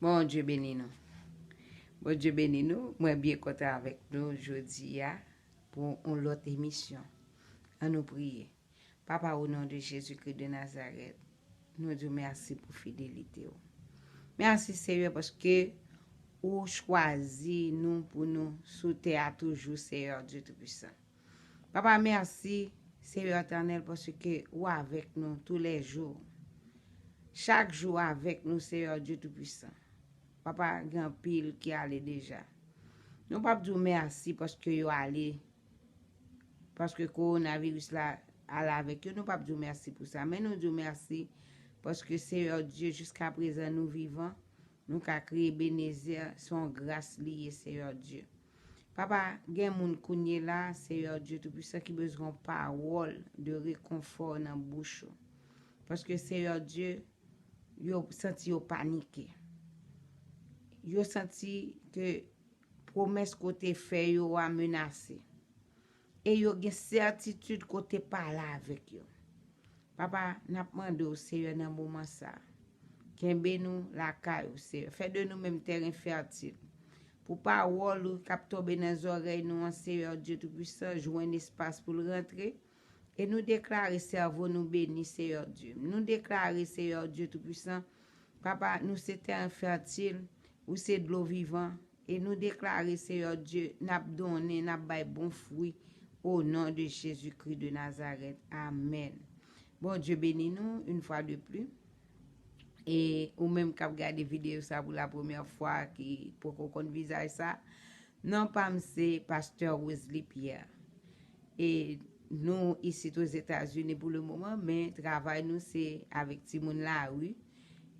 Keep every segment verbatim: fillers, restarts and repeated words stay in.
Bondye beni nou. Bondye beni nou. Mwen byen kontan avèk nou jodi a pou yon lòt emisyon. An nou priye. Papa, o non de Jezikri de Nazarèt, nou di w mèsi pou fidelite w. Mèsi, Seyè, paske ou chwazi nou pou nou sou tè a toujou, Seyè Dye Toupisan. Papa, mèsi, Seyè Etènèl, paske ou avèk nou toulèjou. Chak jou avèk nou, Seyè Dye Toupisan. Papa, gen anpil ki ale deja. Nou p ap di w mèsi paske yo ale, paske kowonaviris la ale avèk yo. Nou p ap di w mèsi pou sa, men nou di w mèsi paske, Seyè Dye, jiskaprezan nou vivan, nou ka kriye Ebenezè, se yon gras li ye, Seyè Dye. Papa, gen moun kounye la, Seyè Dye Toupisan, ki bezwen yon pawòl de rekonfò nan bouch ou. Paske, Seyè Dye, yo santi yo panike. Yo santi ke pwomès ke w te fè yo a menase. E yo gen sètitid ke w te pale avèk yo. Papa, n ap mande w, Seyè, nan moman sa a, kenbe nou lakay ou, Seyè. Fè de nou menm teren fètil. Pou pawòl ou k ap tonbe nan zòrèy nou an, Seyè Dye Toupisan, jwenn espas pou l rantre. E nou deklare sèvo nou beni, Seyè Dye. Nou deklare, Seyè Dye Toupisan, Papa, nou se teren fètil, ou se dlo vivan. E nou deklare, Seyè Dye, n ap donnen, n ap bay bon fwi, o non de Jezikri de Nazarèt. Amèn. Bondye beni nou, yon fwa de plis. E ou menm k ap gade videyo sa pou la premyè fwa, ki poko konn vizaj sa, non pa m se Pastè Roselie Pierre. E nou isit Ozetazini pou le moman, men travay nou se avèk timoun lari.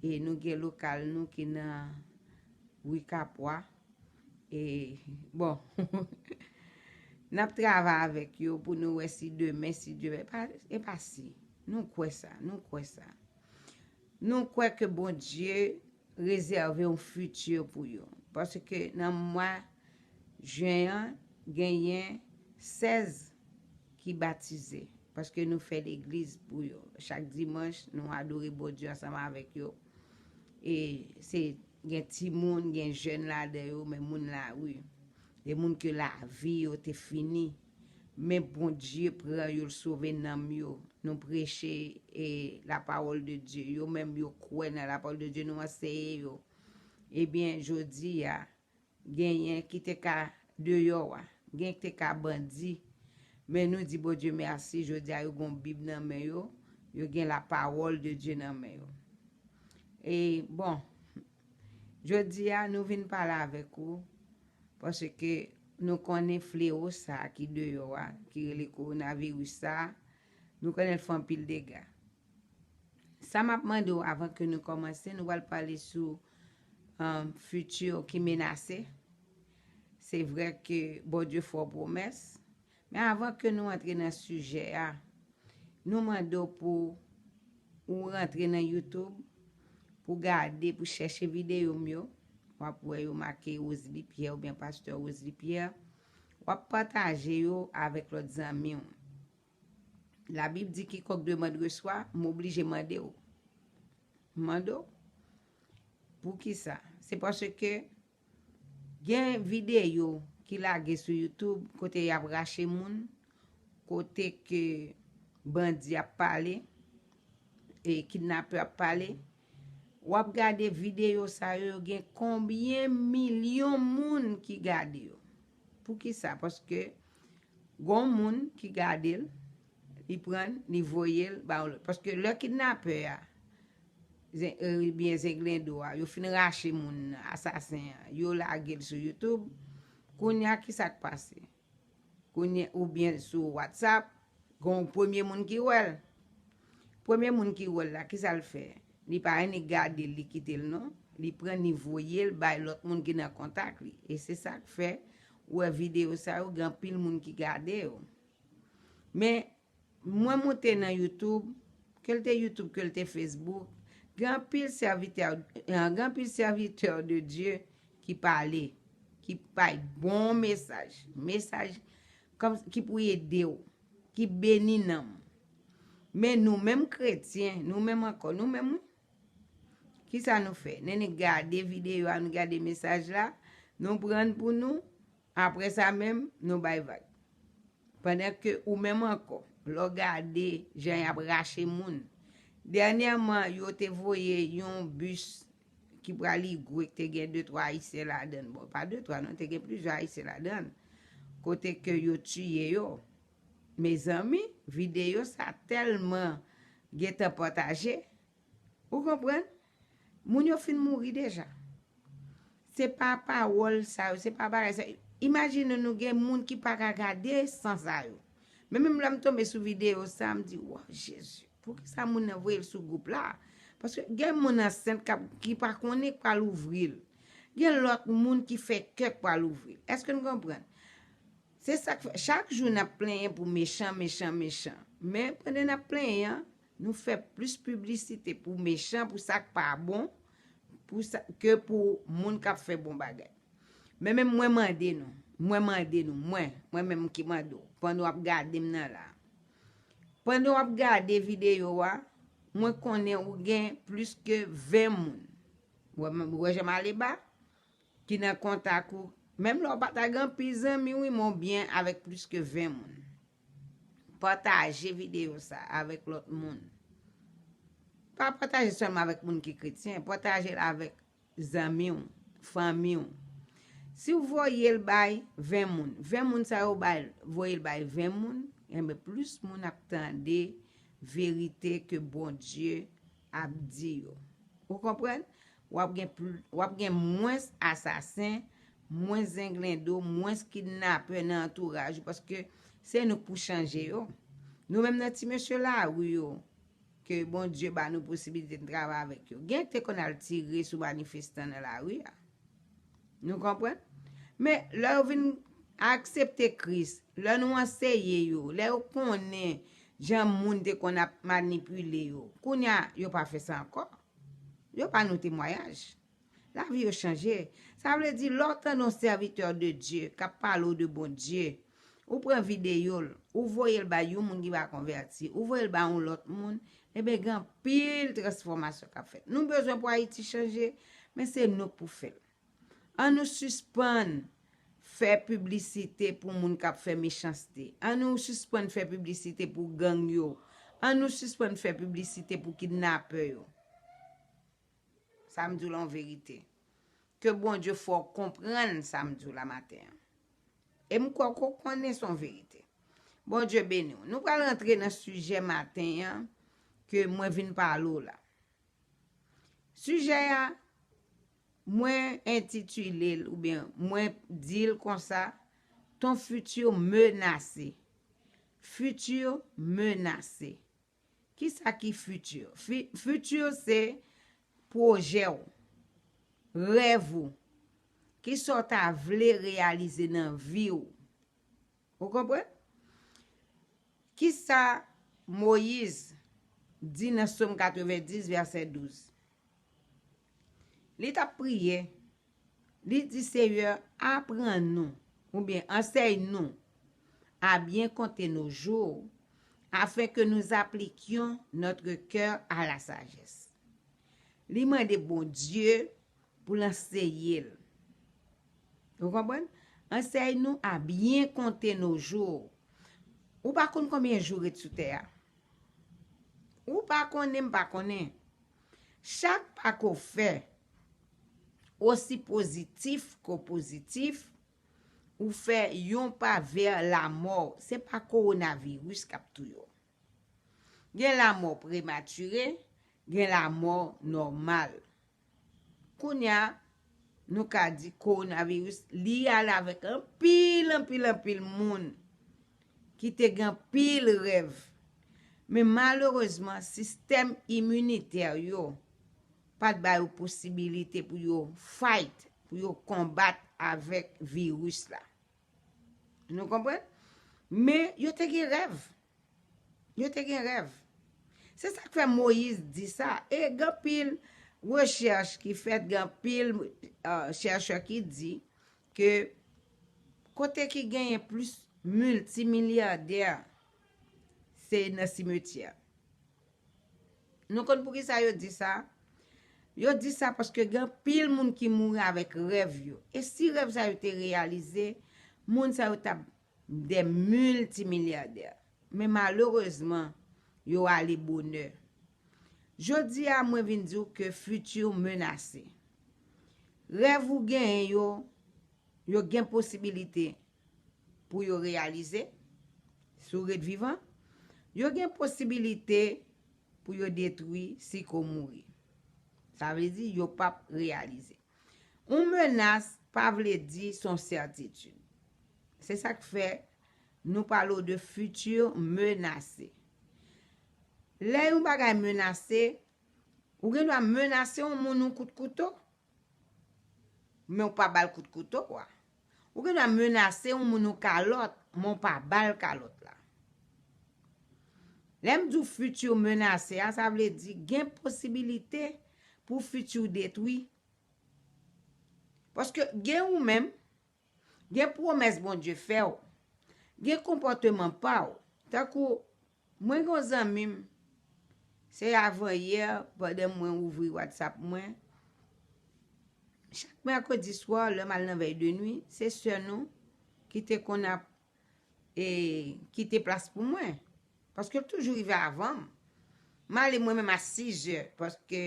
E nou gen lokal nou ki nan ri Kapwa. E, bon, n ap travay avèk yo pou nou wè si demen, si Dye vle. E pa, e pa si. Nou kwè sa, nou kwè sa. Nou kwè ke Bondye rezève yon fiti pou yo. Paske nan mwa jen an, genyen sèz ki batize. Paske nou fè legliz pou yo. Chak dimanch, nou adore Bondye ansanm avèk yo. E se gen timoun, gen jèn ladan yo, men moun lari. Gen moun ke lavi yo te fini. Men Bondye pran yo, l sove nanm yo. Nou preche, e, la parole de Dieu. Yo menm yo kwè nan la parole de Dieu, nou anseye yo. Ebyen, jodi a, genyen ki te ka deyò a, gen ki te ka bandi. Men nou di Bondye mèsi, jodi a yo gen yon Bib nan men yo, yo gen la parole de Dieu nan men yo. E, bon, jodi a nou vin pale avèk ou, paske nou konnen flewo sa a ki deyò a, ki rele kowonaviris sa a, nou konnen l fè anpil dega. Sa m ap mande w avan ke nou kòmanse, nou pral pale sou, um, fiti ki menase. Se vre ke Bondye fè w pwomès, men avan ke nou antre nan sijè a, nou mande w pou ou rantre nan YouTube, pou gade, pou chèche videyo m yo. W ap wè yo make Roselie Pierre oubyen Pastè Roselie Pierre. W ap pataje yo avèk lòt zanmi w. Labib di, quiconque demande reçoit, m oblije mande w. Mande w. Poukisa? Se paske gen videyo ki lage sou YouTube kote y ap rache moun, kote ke bandi ap pale, e kidnapè ap pale. W ap gade videyo sa yo, yo gen konbyen milyon moun ki gade yo. Poukisa? Paske gon moun ki gade l, li pran l, li voye l ba yon lòt. Paske lè kidnapè a, zen-, e, byen zenglendo a, yo fin rache moun nan, asasen an, yo lage l sou YouTube, kounye a, ki sa k pase? Kounye, oubyen sou WhatsApp, gon premye moun ki wè l. Premye moun ki wè l la, ki sa l fè? Li pa annik gade l, li kite l non. Li pran, li voye l bay lòt moun ki nan kontak li. E se sa k fè, ou wè videyo sa yo, gen anpil moun ki gade yo. Men, mwen moute nan YouTube, ke l te YouTube, ke l te Facebook, gen anpil sèvitè, gen anpil sèvitè de Dye ki pale, ki bay bon mesaj, mesaj kòm, ki pou ede w, ki beni nanm. Men nou menm kretyen, nou menm ankò, nou menm wi, Kisa nou fè? Nènèk gade videyo a, nou gade mesaj la, nou pran l pou nou, apre sa menm, nou bay vag. Pandan ke ou menm ankò, lè w gade jan y ap rache moun. Dènyèman, yo te voye yon bis ki pral Igwe, ki te gen de twa Ayisyen ladan l. Bon, pa de twa non, te gen plizyè Ayisyen ladan l. Kote ke yo tiye yo. Mezanmi, videyo sa tèlman gentan pataje. Ou konprann? Moun yo fin mouri deja. Se pa pawòl sa yo, se pa bagay sa yo. Imajine nou gen moun ki pa ka gade san sa yo. Men menm lè m tonbe sou videyo sa, m di, "Waw, Jezi, poukisa moun nan voye l sou gwoup la?" Paske gen moun ansent k ap, ki pa konnen k pral ouvri l. Gen lòt moun ki fè kè k pral ouvri l. Èske n konprann? Se sa k fè, chak jou n ap plenyen pou mechan, mechan, mechan. Men pandan n ap plenyen an, nou fè plis piblisite pou mechan, pou sa k pa bon, pou sa, ke pou moun k ap fè bon bagay. Men menm mwen mande nou, mwen mande nou, mwen, mwen menm ki mande w, pandan w ap gade m nan la. Pandan w ap gade videyo a, mwen konnen ou gen plis ke ven moun. Ou wè, ou wè jan m ale ba? Ki nan kontak ou. Menm lè w pa ta gen anpil zanmi, wi, men w byen avèk plis ke ven moun. Pataje videyo sa avèk lòt moun. Pa pataje sèlman avèk moun ki kretyen, pataje l avèk zanmi w, fanmi w. Si w voye l bay ven moun, ven moun sa yo bay, voye l bay ven moun, enben plis moun ap tande verite ke Bondye ap di yo. Ou konprann? W ap gen pl-, w ap gen mwens asasen, mwens zenglendo, mwens kidnapè nan antouraj ou, paske se nou k pou chanje yo. Nou menm nan ti mesye lari yo, ke Bondye ba nou posibilite n travay avèk yo. Gen te konn al tire sou manifestan nan lari a. Nou konprann? Men lè yo vin aksepte Kris, lè nou anseye yo, lè yo konnen jan moun te konn ap manipile yo, kounye a, yo pa fè sa ankò. Yo ba nou temwayaj. Lavi yo chanje. Sa vle di, lè w tande yon sèvitè de Dye k ap pale w de Bondye, ou pran videyo l, ou voye l bay yon moun ki pa konvèti, ou voye l bay yon lòt moun, enben, gen anpil transfòmasyon k ap fèt. Nou bezwen pou Ayiti chanje, men se nou k pou fè l. Ann nou sispann fè piblisite pou moun k ap fè mechanste. Ann nou sispann fè piblisite pou gang yo. Ann nou sispann fè piblisite pou kidnapè yo. Sa m di w la yon verite. Ke Bondye fè w konprann sa m di w la maten an. E m kwè ke w konnen se yon verite. Bondye beni w. Nou pral rantre nan sijè maten an ke mwen vin pale w la. Sijè a, mwen entitile l oubyen mwen di l konsa, ton futur menacé. Futur menacé. Kisa ki futur? Fi-, futur se pwojè w, rèv ou, kisa w ta vle reyalize nan vi w. Ou konprann? Kisa Moyiz di nan Sòm katrevendis, vèsè douz? Li t ap priye, li di, Seyè, aprann nou, oubyen ansèy nou, à bien compter nos jours, afin que nous appliquions notre cœur à la sagesse. Li mande Bondye pou l anseye l. Ou konprann? Ansèy nou à bien compter nos jours. Ou pa konn konbyen jou ret sou tè a. Ou pa konnen, m pa konnen. Chak pa ke w fè, osi pozitif ke w pozitif, ou fè yon pa vè lamò. Se pa kowonaviris k ap touye w. Gen lamò prematire, gen lamò nòmal. Kounye a, nou ka di kowonaviris, li ale avèk anpil, anpil, anpil moun ki te gen anpil rèv. Men malerezman, sistèm iminitè yo pa t ba yo posibilite pou yo fight, pou yo konbat avèk viris la. Nou konprann? Men yo te gen rèv. Yo te gen rèv. Se sa k fè Moyiz di sa. E gen anpil rechèch ki fèt, gen anpil, euh, chèchè ki di ke kote ki genyen plis miltimilyadè, se nan simetyè. Nou konn poukisa yo di sa? Yo di sa paske gen anpil moun ki mouri avèk rèv yo. E si rèv sa yo te reyalize, moun sa yo t ap de miltimilyadè. Men malerezman, yo ale bonè. Jodi a, mwen vin di w ke fiti menase. Rèv ou genyen yo, yo gen posibilite pou yo reyalize, si w ret vivan. Yo gen posibilite pou yo detwi si ke w mouri. Sa vle di, yo p ap reyalize. Yon menas pa vle di se yon sètitid. Se sa k fè nou pale w de fiti menase. Lè yon bagay menase, ou gen dwa menase yon moun yon kout kouto, men w pa ba l kout kouto a. Ou gen dwa menase yon moun yon kalòt, men w pa ba l kalòt la. Lè m di w fiti menase a, sa vle di gen posibilite pou fiti w detwi. Paske gen ou menm, gen pwomès Bondye fè w, gen konpòteman pa w. Tankou, mwen gen yon zanmi m, se avanyè, pandan mwen ouvri WhatsApp mwen, chak mèkredi swa, lè m al nan vèy de nwi, se sè nou ki te konn ap e kite plas pou mwen. Paske l toujou rive avan m. M ale mwen menm a sizè, paske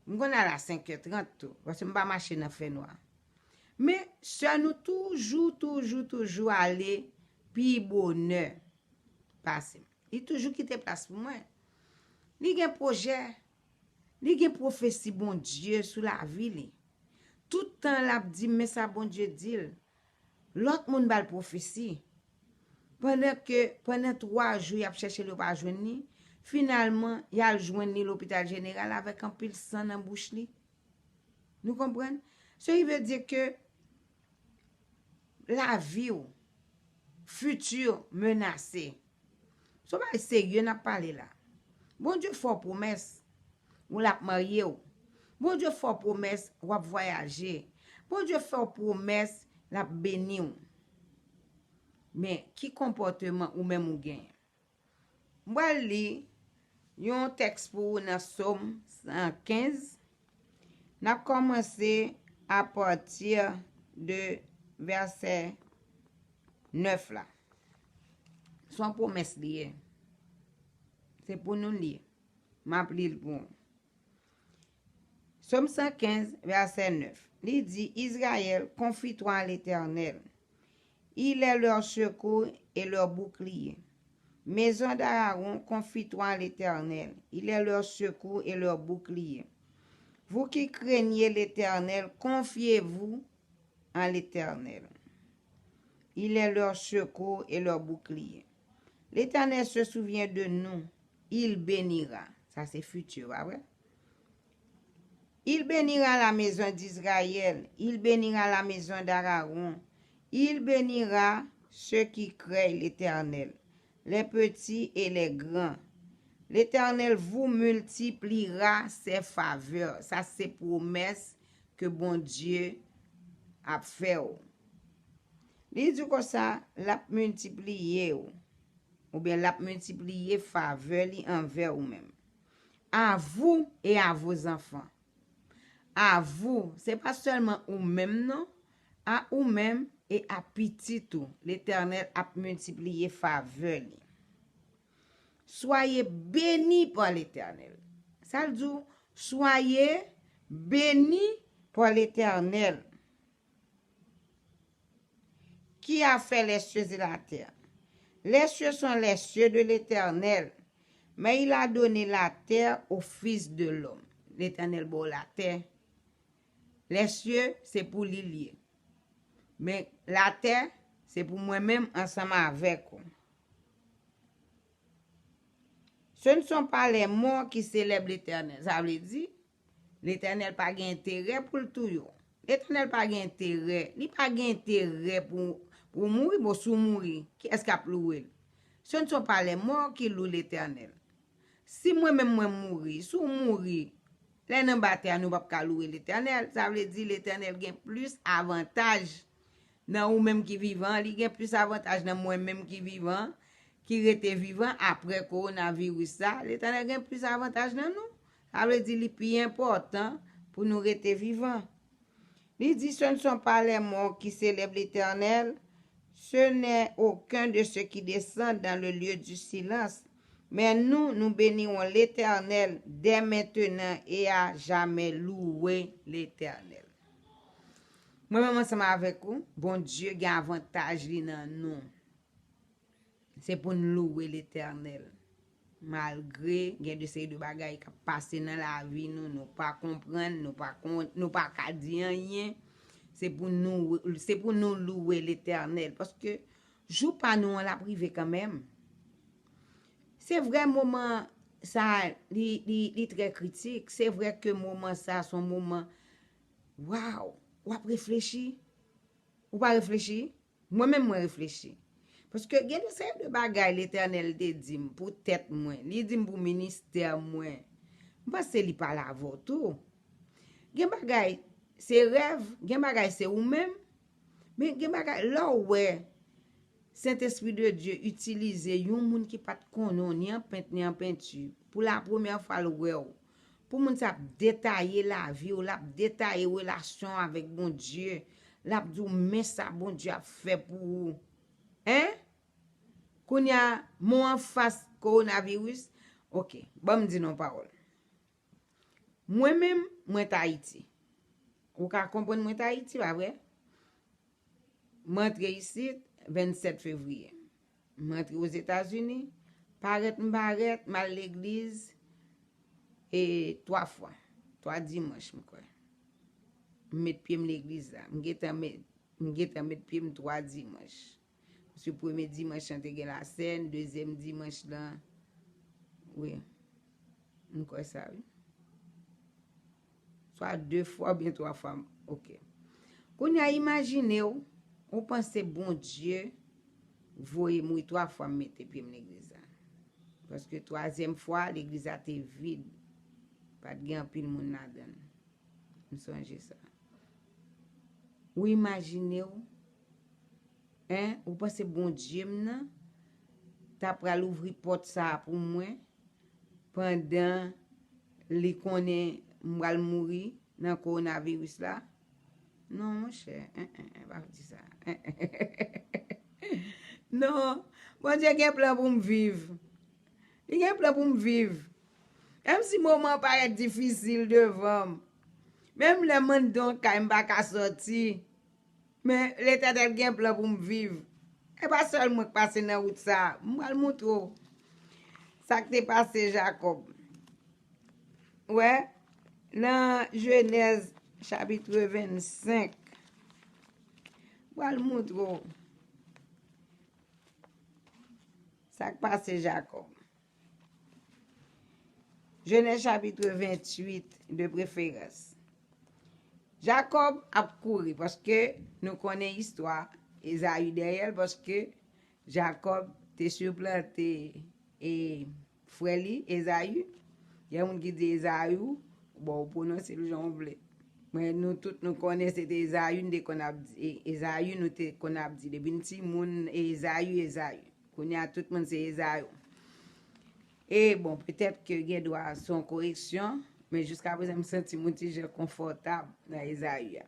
m konn ale a senkè trant tou, paske m pa mache nan fènwa. Men, sè nou toujou, toujou, toujou ale pi bonè pase m. Li toujou kite plas pou mwen. Li gen pwojè, li gen pwofesi Bondye sou lavi li. Tout tan l ap di m, men sa Bondye di l. Lòt moun ba l pwofesi. Pandan ke, pandan twa jou, y ap chèche l, yo pa jwenn li. Finalman, y al jwenn li lopital jeneral avèk anpil san nan bouch li. Nou konprann? So, il veut dire que lavi w, fiti menase. Se yon bagay serye n ap pale la. Bondye fè w pwomès, ou l ap marye w. Bondye fè w pwomès, w ap vwayaje. Bondye fè w pwomès, l ap beni w. Men, ki konpòteman ou menm ou genyen? M pral li yon tèks pou ou nan Sòm san kenz. N ap kòmanse apati de vèsè nèf la. Se yon pwomès li ye. Se pou nou li ye. M ap li l pou ou. Sòm san kenz, vèsè nèf. Li di, Israël, confie-toi à l'Éternel. Il est leur secours et leur bouclier. Maison d'Aaron, confie-toi à l'Éternel. Il est leur secours et leur bouclier. Vous qui craignez l'Éternel, confiez-vous en l'Éternel. Il est leur secours et leur bouclier. L'Éternel se souvient de nous. Il bénira. Sa se fiti, pa vre? Il bénira la maison d'Israël. Il bénira la maison d'Aaron. Il bénira ceux qui craignent l'Éternel, les petits et les grands. L'Éternel vous multipliera ses faveurs. Sa se pwomès ke Bondye ap fè w. Li di konsa, l ap miltipliye w, oubyen l ap miltipliye favè li anvè ou menm. À vous et à vos enfants. À vous, se pa sèlman ou menm non, à ou menm e a pitit ou, Letènèl ap miltipliye favè li. Soyez bénis par l'Éternel. Sa l di w, soyez bénis par l'Éternel, qui a fait les cieux et la terre. Les cieux sont les cieux de l'Éternel, mais il a donné la terre au fils de l'homme. Letènèl ba w latè. Lèsye, se pou li l ye. Men latè, se pou mwen menm ansanm avèk ou. Ce ne sont pas les morts qui célèbrent l'Éternel. Sa vle di, Letènèl pa gen enterè pou l touye w. Letènèl pa gen enterè. Li pa gen enterè pou, pou w mouri. Bon, si w mouri, kiyès k ap louwe l? Ce ne sont pas les morts qui louent l'Éternel. Si mwen menm mwen mouri, si w mouri, lè n anba tè a, nou p ap ka louwe Letènèl. Sa vle di Letènèl gen plis avantaj nan ou menm ki vivan, li gen plis avantaj nan mwen menm ki vivan, ki rete vivan apre kowonaviris sa. Letènèl gen plis avantaj nan nou. Sa vle di li pi enpòtan pou nou rete vivan. Li di, ce ne sont pas les morts qui célèbrent l'Éternel, ce n'est aucun de ceux qui descendent dans le lieu du silence. Mais nous, nous bénirons l'Éternel dès maintenant et à jamais. Louez l'Éternel. Mwen menm ansanm avèk ou, Bondye gen avantaj li nan nou. Se pou n louwe Letènèl. Malgre gen de seri de bagay k ap pase nan lavi nou, nou pa konprann, nou pa kon, nou pa ka di anyen, se pou nou, se pou nou louwe Letènèl. Paske jou pa nou an l ap rive kanmenm. Se vre moman sa li, li, li trè kritik. Se vre ke moman sa se yon moman, waw, w ap reflechi. Ou pa reflechi? Mwen menm mwen reflechi. Paske gen de seri de bagay Letènèl te di m pou tèt mwen. Li di m pou ministè mwen. M panse li pale avè w tou. Gen bagay se rèv, gen bagay se ou menm. Men gen bagay lè w wè Sentespri de Dye itilize yon moun ki pa t konnen w ni an pent ni an penti pou la premyè fwa l wè w. Pou moun sa ap detaye lavi w, l ap detaye relasyon avèk Bondye, l ap di w men sa Bondye ap fè pou ou. Hein? Kounye a, mwen anfas kowonaviris. Ok, ban m di nou yon pawòl. Mwen menm, mwen t Ayiti. Ou ka konprann mwen t Ayiti, pa vre? Mwen antre isit vennsèt fevriye. Mwen antre Ozetazini, parèt m parèt, m al legliz e twa fwa, twa dimanch m kwè. M met pye m legliz la. M gentan met, m gentan met pye m twa dimanch. Paske premye dimanch lan te gen lasèn, dezyèm dimanch lan, wi. M kwè sa, wi. Swa de fwa oubyen twa fwa. Ok. Kounye a, imajine w, ou panse Bondye voye m, wi, twa fwa m mete pye m legliz la. Paske twazyèm fwa, legliz la te vid. Pa t gen anpil moun ladan l. M sonje sa. Ou imajine w, en, ou panse Bondye m nan ta pral ouvri pòt sa a pou mwen pandan li konnen m pral mouri nan kowonaviris la? Non, monchè, en, en, en, pa di sa. En, en. Non, Bondye gen plan pou m viv. Li gen plan pou m viv. Menm si moman an parèt difisil devan m. Menm lè m anndan yon kay, m pa ka sòti. Men Letènèl gen plan pou m viv. E pa sèl mwen k pase nan wout sa a. M pral montre w sa k te pase Jakòb. Wè, nan Jenèz chapit vennsenk, m pral montre w sa k pase Jakòb. Jenèz chapit venntuit, de preferans. Jakòb ap kouri, paske nou konnen istwa Ezayi dèyè l, paske Jakòb te siplante e frè li, Ezayi. Gen moun ki di Ezayi, bon, ou pwononse l jan w vle. Men nou tout nou konnen se te Ezayi n te konn ap di, e, Ezayi nou te konn ap di. Depi n timoun, Ezayi, Ezayi. Kounye a, tout moun se Ezayi. E bon, petèt ke gen dwa se yon koreksyon, men jiska prezan m santi m yon ti jan konfòtab nan Ezayi a.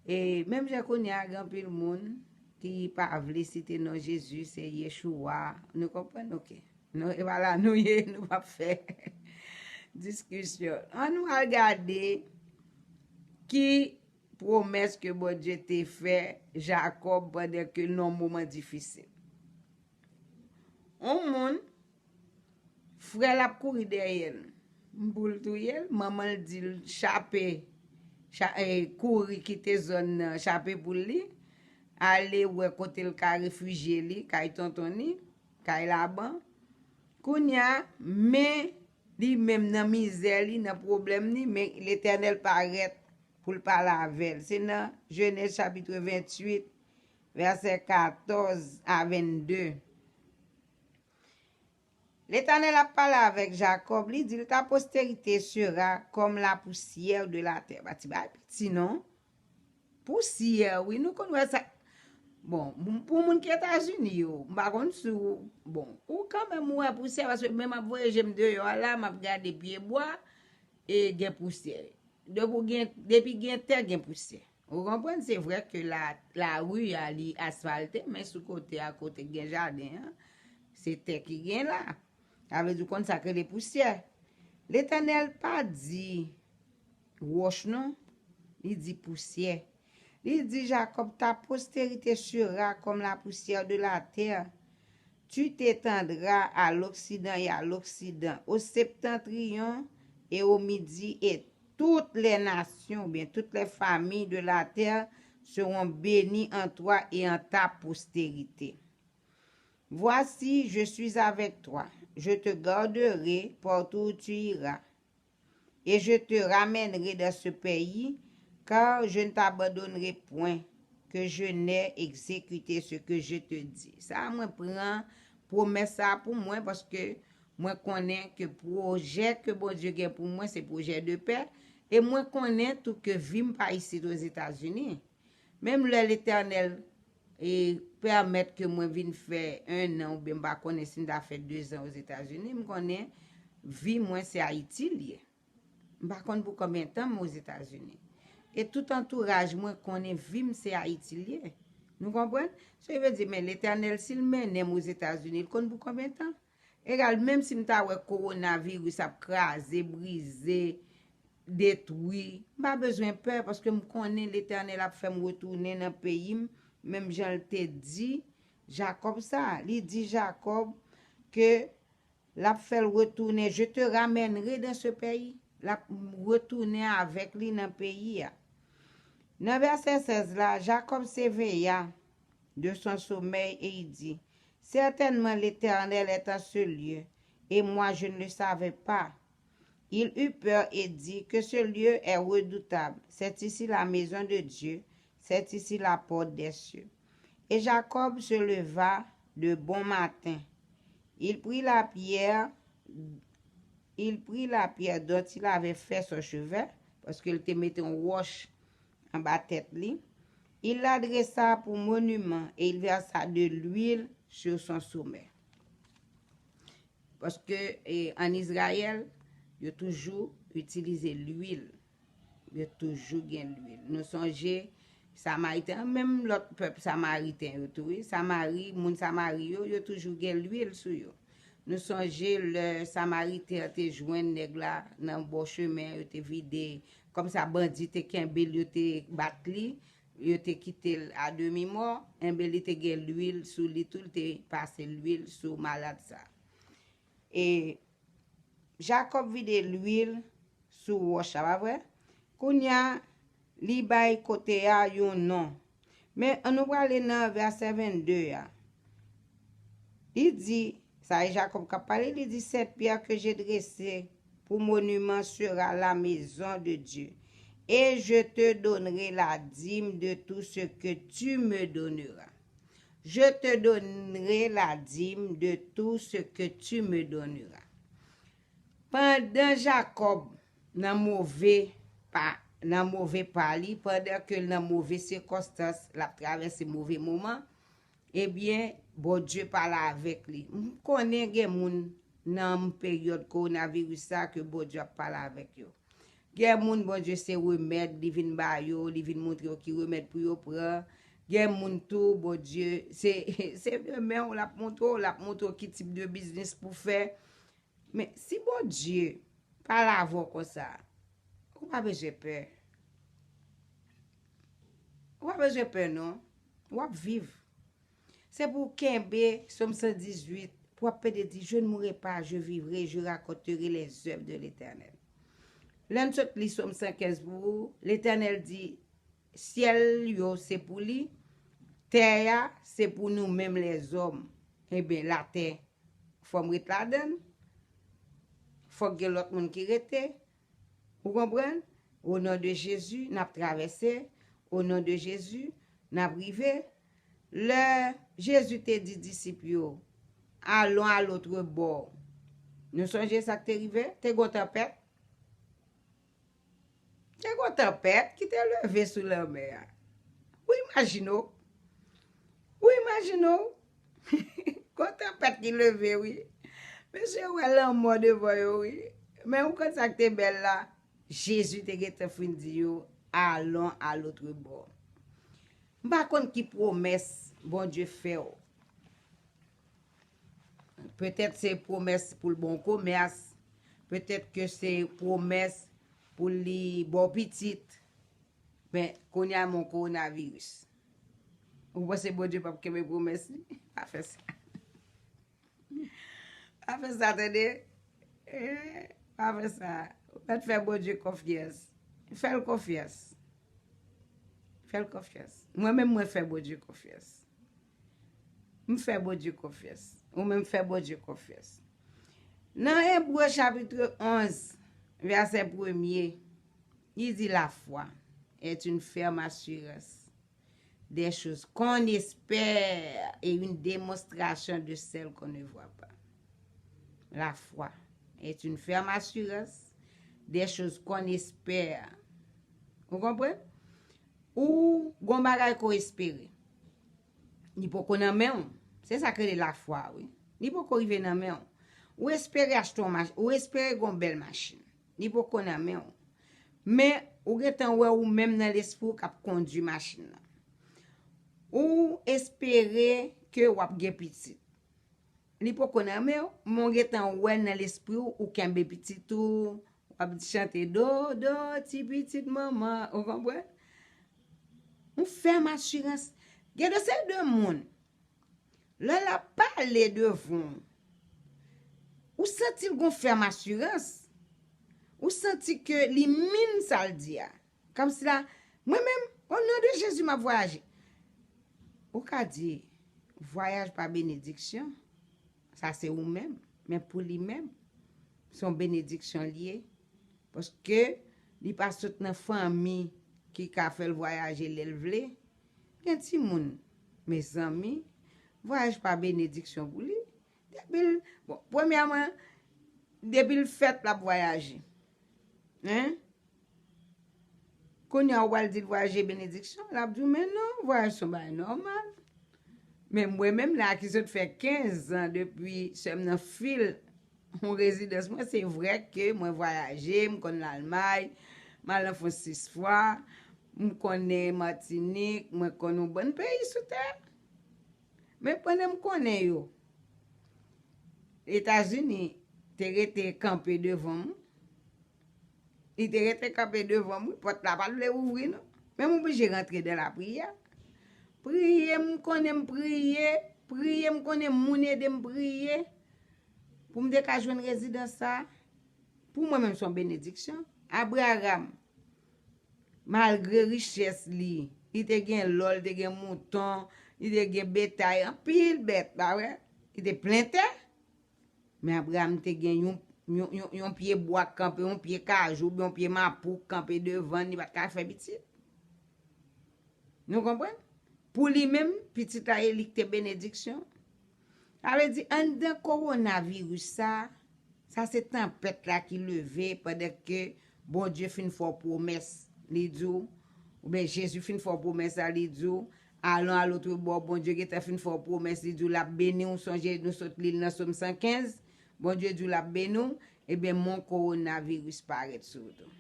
E menm jan kounye a, gen anpil moun ki pa vle site non Jezi, se Yeshua. Nou konprann? Ok. Nou, e pa la nou ye, nou p ap fè diskisyon. Ann nou al gade ki pwomès ke Bondye te fè Jakòb pandan ke l nan yon moman difisil. Yon moun, frè l ap kouri dèyè l. Pou l touye l, manman l di l chape, cha, e, kouri kite zòn nan, chape poul li, ale wè kote l ka refijye li, kay tonton li, kay Laban. Kounye a, men li menm nan mizè li, nan pwoblèm li, men Letènèl parèt pou l pale avè l. Se nan Jenèz chapit venntuit, vèsè katòz a vennde. Letènèl ap pale avèk Jakòb, li di l, ta postérité sera comme la poussière de la terre. Pa ti bagay piti non. Pousyè, wi, nou konn wè sa. Bon, pou moun ki Etazini yo, m pa konn si w, bon, ou kanmenm wè pousyè, paske menm ap voye je m deyò a la, m ap gade pyebwa, e gen pousyè. Depi gen, depi gen tè, gen pousyè. Ou konprann? Se vre ke la, lari a, li asfalte, men sou kote a, kote gen jaden an, se tè ki gen la. Sa vle di w konn sa k rele pousyè. Letènèl pa di wòch non, li di pousyè. Li di Jakòb, ta postérité sera comme la poussière de la terre. Tu t'étendras à l'occident et à l'occident, au septentrion et au midi, et toutes les nations, ou bien toutes les familles de la terre seront bénies en toi et en ta postérité. Voici, je suis avec toi. Je te garderai partout où tu iras. Et je te ramènerai dans ce pays, car je ne t'abandonnerai point, que je n'ai exécuté ce que je te dis. Sa a mwen pran pwomès sa a pou mwen, paske mwen konnen ke pwojè ke Bondye gen pou mwen, se pwojè de pè. E mwen konnen tou ke vi m pa isit Ozetazini. Menm lè Letènèl e pèmèt ke mwen vin fè en an, oubyen m pa konnen si m ta fè dezan Ozetazini, m konnen vi mwen se Ayiti l ye. M pa konn pou konbyen tan m Ozetazini. E tout antouraj mwen konnen vi m se Ayiti l ye. Nou konprann? Sa vle di, men Letènèl, si l mennen m Ozetazini, l konn pou konbyen tan. Egal, menm si m ta wè kowonaviris ap kraze, brize, detwi, m pa bezwen pè, paske m konnen Letènèl ap fè m retounen nan peyi m, menm jan l te di Jakòb sa. Li di Jakòb ke l ap fè l retounen, je te ramènerai dans ce pays. L ap retounen avèk li nan peyi a. Nan vèsè sèz la, Jacob s'éveilla de son sommeil et il dit, certainement l'Éternel est en ce lieu, et moi je ne le savais pas. Il eut peur et dit, que ce lieu est redoutable. C'est ici la maison de Dieu, c'est ici la porte des cieux. Et Jacob se leva de bon matin. Il prit la pierre, il prit la pierre dont il avait fait son chevet, paske l te mete yon wòch anba tèt li. Il la dressa pour monument et il versa de l'huile sur son sommet. Paske, e, ann Izrayèl, yo toujou itilize lwil. Yo toujou gen lwil. Nou sonje Samariten an, menm lòt pèp samariten yo tou, wi. Samari, moun Samari yo, yo toujou gen lwil sou yo. Nou sonje lè Samariten an te jwenn nèg la nan bò chemen, yo te vide, kòmsa bandi te kenbe l, yo te bat li, yo te kite l a demi mò, enben li te gen lwil sou li tou, li te pase lwil sou malad sa. E Jakòb vide lwil sou wòch la, pa vre? Kounye a, li bay kote a yon non. Men, ann nou prale nan vèsè vennde a. Li di, sa e Jakòb k ap pale, li di, cette pierre que j'ai dressée pour monument sera la maison de Dieu. Et je te donnerai la dîme de tout ce que tu me donneras. Je te donnerai la dîme de tout ce que tu me donneras. Pandan Jakòb nan move pa, nan move pa li, pandan ke l nan move sikonstans, l ap travèse move moman, ebyen, Bondye pale avèk li. M konnen gen moun nan peryòd kowonaviris sa ke Bondye ap pale avèk yo. Gen moun Bondye se remèd, li vin ba yo, li vin montre yo ki remèd pou yo pran. Gen moun tou, Bondye, se, se de men w l ap montre w, l ap montre w ki tip de biznis pou fè. Men si Bondye pale avè w konsa, ou pa bezwen pè. Ou pa bezwen pè, non. W ap viv. Se pou w kenbe Sòm san dizuit, pou w ap pede di, je ne mourrai pas, je vivrai, je raconterai les œuvres de l'Éternel. Lè n sot li Sòm san kenz pou ou, Letènèl di, syèl yo se pou li, tè a se pou nou menm lèzòm. Ebyen, latè, fò m ret ladan l, fòk gen lòt moun ki rete. Ou konprann? O non de Jezi, n ap travèse. O non de Jezi, n ap rive. Lè Jezi te di disip yo, allons à l'autre bord. Nou sonje sa k te rive? Te gon tanpèt. Te gon tanpèt ki te leve sou lanmè a. Ou imajine w? Ou imajine w? Gon tanpèt ki leve, wi. Mesye yo wè lanmò devan yo, wi. Men ou konn sa k te bèl la? Jezi te gentan fin di yo, allons à l'autre bord. M pa konn ki pwomès Bondye fè w. Petèt se pwomès pou l ba w komès, petèt ke se pwomès pou li ba w pitit. Men, kounye a, men yon kowonaviris. Ou panse Bondye p ap kenbe pwomès li? Pa fè sa. Pa fè sa, tande. Eh, pa fè sa. Ou mèt fè Bondye konfyans. Fè l konfyans. Fè l konfyans. Mwen menm, mwen fè Bondye konfyans. M fè Bondye konfyans. Ou menm, fè Bondye konfyans. Nan Ebre chapit onz, vèsè premye, li di, la foi est une ferme assurance des choses qu'on espère et une démonstration de celles qu'on ne voit pas. La foi est une ferme assurance des choses qu'on espère. Ou konprann? Ou gon bagay ke w espere. Li poko nan men w. Se sa k rele lafwa, wi. Li poko rive nan men w. Ou espere achte yon machin, ou espere gon bèl machin. Li poko nan men w. Men, ou gentan wè ou menm nan lespri w k ap kondui machin nan. Ou espere ke w ap gen pitit. Li poko nan men w, men w gentan wè nan lespri w, ou kenbe pitit ou, w ap chante do, do, ti pitit manman, ou konprann? Yon fèm asirans. Gen de seri de moun, lè l ap pale devan w, ou santi l gon fèm asirans. Ou santi ke li min sa l di a. Kòmsi la, mwen menm, o non de Jezi, m ap vwayaje. Ou ka di, vwayaj pa benediksyon, sa se ou menm. Men pou li menm, se yon benediksyon li ye. Paske li pa sot nan fanmi ki ka fè l vwayaje lè l vle. Gen timoun, mezanmi, vwayaj pa benediksyon pou li. Depi l, bon, premyèman, depi l fèt, l ap vwayaje. Hein? Kounye a, ou pral di l vwayaje benediksyon, l ap di w, men non, vwayaj se yon bagay nòmal. Men mwen menm la ki sot fè kenz an depi sè m nan fil yon rezidans mwen, se vrè ke mwen vwayaje, m konn Lalmay, m al nan Frans sis fwa, m konnen Matinik, mwen konn yon bann peyi sou tè. Men pandan m konnen yo, Etazini te rete kanpe devan m. Li te rete kanpe devan m, wi, pòt la pa t vle ouvri, non. Men m oblije rantre dan lapriyè. Priye, m konnen m priye, priye, m konnen moun ede m priye. Pou m te ka jwenn rezidans sa a, pou mwen menm, se yon benediksyon. Abraram, malgre richès li, li te gen lò, li te gen mouton, li te gen betay, anpil bèt, pa vre? Li te plen tè. Men Abraram te gen yon, yon, yon, yon pye bwa k kanpe, yon pye kajou, oubyen yon pye mapou k kanpe devan l, li pa t ka fè pitit. Nou konprann? Pou li menm, pitit la e li k te benediksyon. Sa vle di, anndan kowonaviris sa, sa se tanpèt la ki leve pandan ke Bondye fin fè w pwomès. Li di w, oubyen Jezi fin fè w pwomès la, li di w, allons à l'autre bord, Bondye gentan fin fè w pwomès, li di w l ap beni w, sonje nou sot li l nan Sòm san kenz, Bondye di w l ap beni w, ebyen, men yon kowonaviris parèt sou wout ou.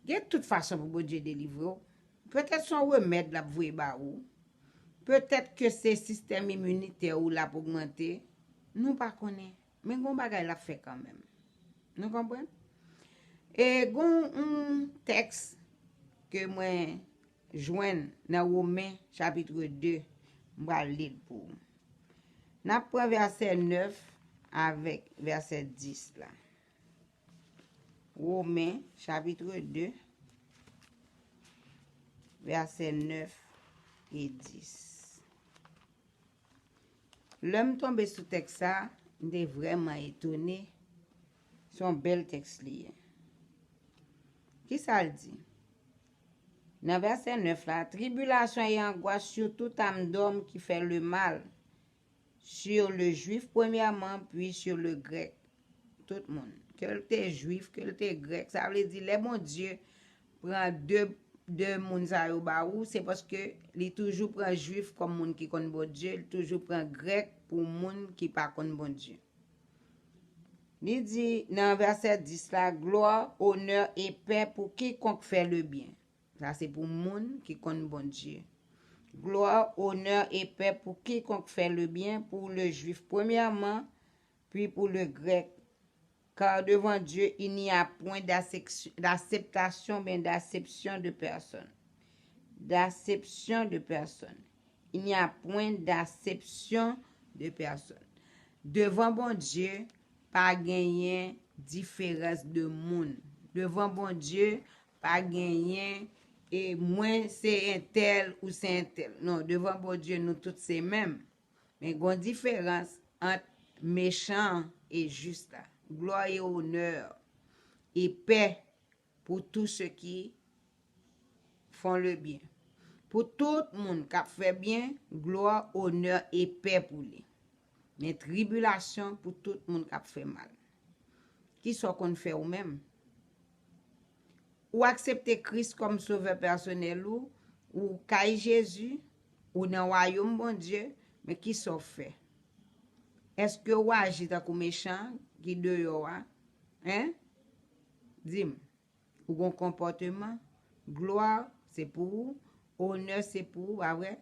Gen tout fason pou Bondye delivre w. Petèt se yon remèd l ap voye ba ou. Petèt ke se sistèm iminitè ou l ap ogmante. Nou pa konnen. Men gon bagay l ap fè kanmenm. Nou konprann? E gon yon tèks ke mwen jwenn nan Women chapit de, m pral li l pou ou. N ap pran vèsè nèf avèk vèsè dis la. Women chapit de, vèsè nèf e dis. Lè m tonbe sou tèks sa, m te vrèman etone. Se yon bèl tèks li ye. Kisa l di? Nan vèsè nèf la, tribulation et angoisse sur toute âme d'homme qui fait le mal, sur le juif premièrement, puis sur le grec. Tout moun. Ke l te jwif, ke l te grèk. Sa vle di, lè Bondye pran de, de moun sa yo ba ou, se paske li toujou pran jwif kòm moun ki konn Bondye, li toujou pran grèk pou moun ki pa konn Bondye. Li di nan vèsè dis la, glwa, onè e pè pou kikonk fè lebyen. Sa se pou moun ki konn Bondye. Glwa, onè e pè pou kikonk fè lebyen, pou le jwif premyèman, pi pou le grèk. Car devant Dieu, il n'y a point d'aksepsyon, d'aksepsyon de pèsonn. D'aksepsyon de pèsonn. Il n'y a point d'aksepsyon de pèsonn. Devan Bondye, pa genyen diferans de moun. Devan Bondye, pa genyen e mwen se entèl ou se entèl. Non, devan Bondye, nou tout se menm. Men gon diferans ant mechan e jis la. Glwa e onè e pè pour tous ceux qui font le bien. Pou tout moun k ap fè byen, glwa, onè e pè pou li. Men tribilasyon pou tout moun k ap fè mal. Kisa w konn fè ou menm? Ou aksepte Kris kòm sovè pèsonèl ou, ou kay Jezi, ou nan wayòm Bondye, men kisa w fè? Èske w aji tankou mechan ki deyò a? Hein? Di m. Ou gon konpòteman, glwa se pou ou, onè se pou ou, pa vre?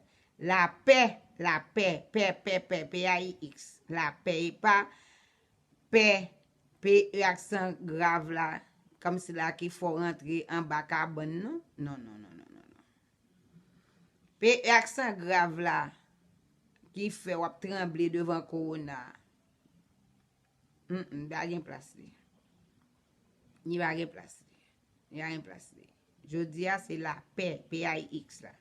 Lapè, lapè, pè, pè, pè, P A I X, lapè, e pa pè, P E aksan grav la, kòmsi la ki fè w rantre anba kabann nan. Non, non, non, non, non, non. P E aksan grav la, ki fè w ap tranble devan kowona. Mm, mm, pa gen plas li. Li pa gen plas li. Li pa gen plas li. Jodi a, se lapè, P A I X la.